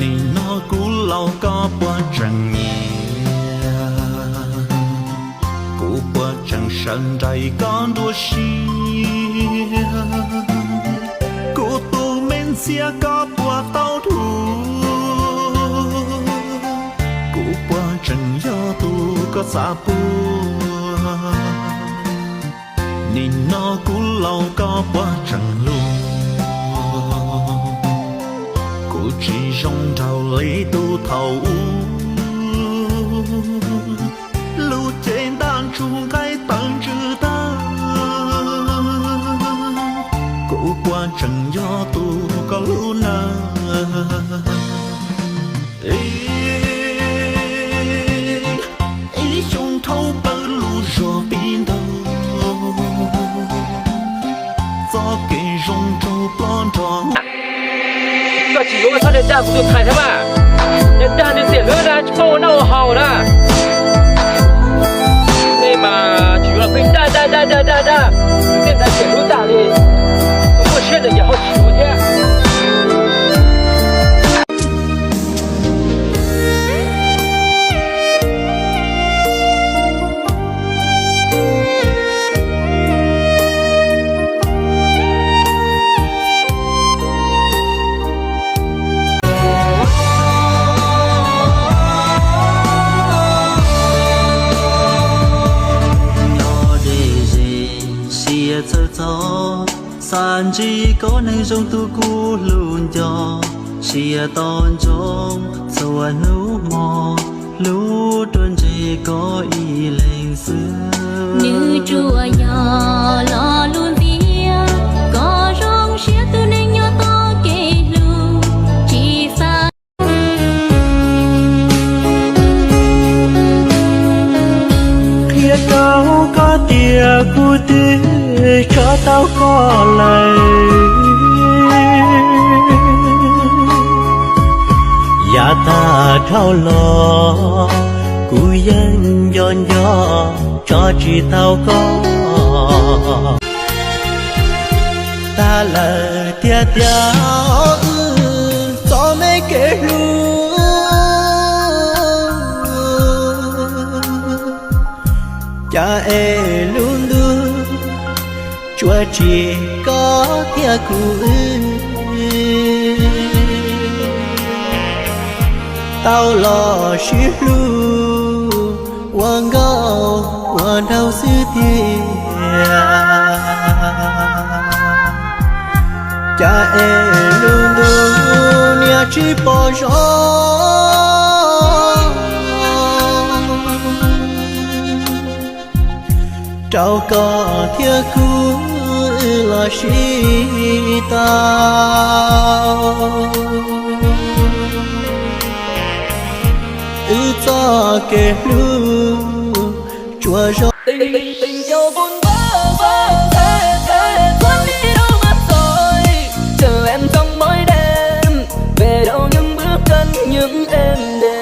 Nim no kuv laus koj puas tseem nyiam? Kuv puas tseem sawv nraim koj nruab siab? Kuv tus me ntxhiab koj puas tau dhuav? Kuv puas tseem yog tus koj xav puag? Nim no kuv laus koj puas tseem hlub? Kuv tsis zoo nraug li tus thaum ub, lub cev ntaj ntsug nqaij tawv ntswg tag. Kuv puas tseem yog tus koj hlub na? Ib xyoo dhau plaws lub zog tib ntaug, txoj kev zoo nraug plob nrog. Koj tsis yuav txhob dag dag kuv tus thais thiab mas. Dag dag nws tiam hlub na, tsis paub ua noj ua haus na. Nej mas tsis yuav los pheej dag dag dag dag dag dag, tej ntawd tiam hlub tag li. Kuv muaj siab ntawd ces ho tsis yuav thiab. Nyob deb ze, sia txhawj txog, xav ntsib koj neeg zoo tus kuv hlub nco, sia tos ntsoov txhua hnub hmo, hlub ruaj ntseg koj ib leeg xwb. Nws tsuas yog lo lus ntxias, koj zoo siab tus neeg nyob tau kev hlub, tsis xav. Qhia rau koj tias kuv twb tso tau koj lawm. Yav tag dhau los kuv yeej nco nco tso tsis tau koj. Tag lawm tiag tiag wb txoj me kev hlub, cas es lub ntuj tsuas tsim koj thiab kuv wb tau los sib hlub ua nkauj ua nraug xwb tiag. Cas es lub ntuj niaj tsis pom zoo rau koj thiab kuv los sib tau. Wb txoj kev hlub tsuas zoo. Tình tình tình yêu vun vỡ vỡ vỡ vỡ cuốn đi đâu mất rồi, chờ em trong mối đêm về đâu những bước chân những êm đềm.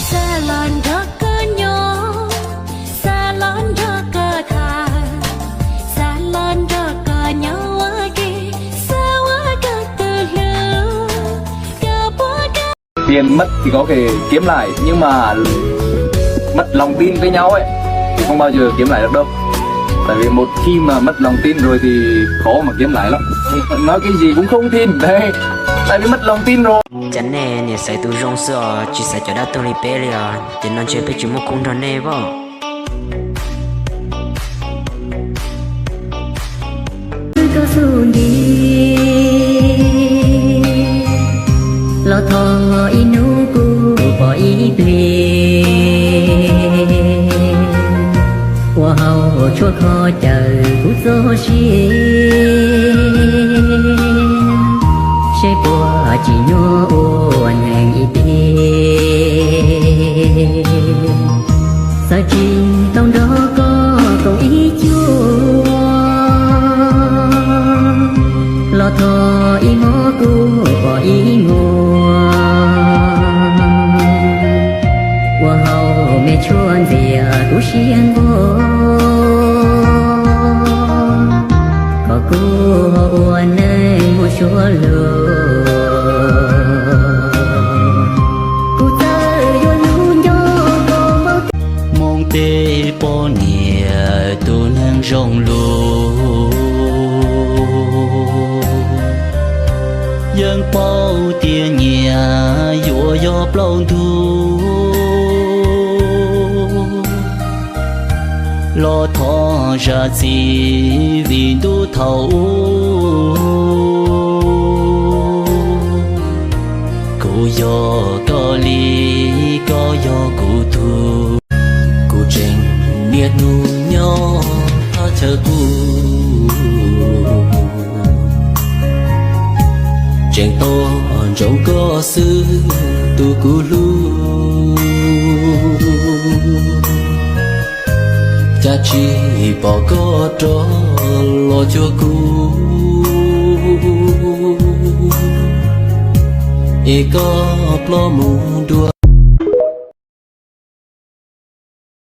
Xav los nrog koj nyob, xav los nrog koj tham, xav los nrog koj nyob ua ke, xav ua koj tus hlub, koj puas koj. Tiền mất thì có thể kiếm lại, nhưng mà mất lòng tin với nhau ấy thì không bao giờ kiếm lại được đâu. Tại vì một khi mà mất lòng tin rồi thì khó mà kiếm lại lắm. Nói cái gì cũng không tin đấy. Tại vì mất lòng tin rồi. Cas nej niam xaiv tus zoo xwb os, tsis xaiv cov dab tuag li peb li os, ces no ntshe peb tsis muaj khub nrog nej os. Koj xub nti los thov ib hnub kuv pom ib pliag, ua hauv tshuaj kho cawm kuv txoj sia, seb puas tsim nyog ua neeg ib pliag. Txawm tsis tau nrog Yeej vos, koj kuj ho ua neej muaj suab luag. Kuv txawm yuav hlub nco koj npaum, Hmoob tej poj niam tus neeg zoo lug, yeej paub tias nyias yuav yog plaub ntug. Los thov zam txim vim ntuj thaum ub, kuv yog koj li, koj yog kuv tug. Kuv tseem niaj hnub nyob thaj chaw qub, tseem tos ntsoov koj xwb tus kuv hlub. Cas tsis pom koj rov los cuag kuv, es koj ploj mus dua.